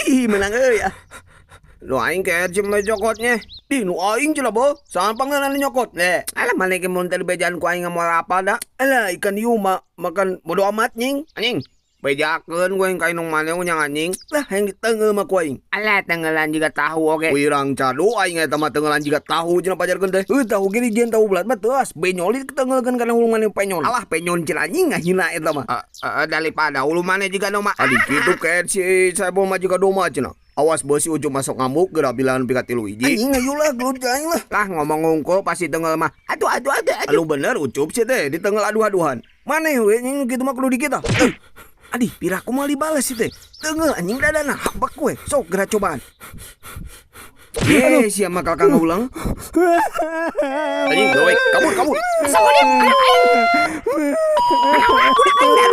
Ih, menang euy ah. Nu aing keer jeung nyokotnya. Di nu aing cenah bo. Sampang nu nyokot. Eh, alah maneh ge mun teu dibejaan ku aing moal apal da. Alah ikan hiu mah makan bodo amat nying. Anjing. Bejakeun ku aing ka indung maneh unyang anjing. Lah hayang diteunggeul mah ku aing. Alah tenggelan jiga tahu oge. Wirang cadu aing eta mah tenggelan jiga tahu cenah pajarkeun teh. Heuh tahu ge dijieun tahu bulat mah teuas. Benyol ditengeulkeun kana hulu maneh penyon. Alah penyon cenah anjing ngahina eta mah. Daripada hulu maneh jiga doma. Adi kitu keet si Saebul mah jiga doma cenah. Awas beusi ujung masuk ngamuk geura bilan pika 3 hiji. Anjing ayo lah gelut ka aing lah. Lah ngomong ngungkul pasti tenggel mah. Aduh aduh aduh aduh. Anu bener ucup sih teh ditenggel aduh-aduhan. Maneh we nying kitu mah kudu dikit ah. Adih piraku moal dibales sih teh. Tenggel anjing dadana habak we. Sok geura cobaan. Ye sia mah kakak ngaulang. Anjing gawe kabur kabur. Asa anak aing. Anak budak aing.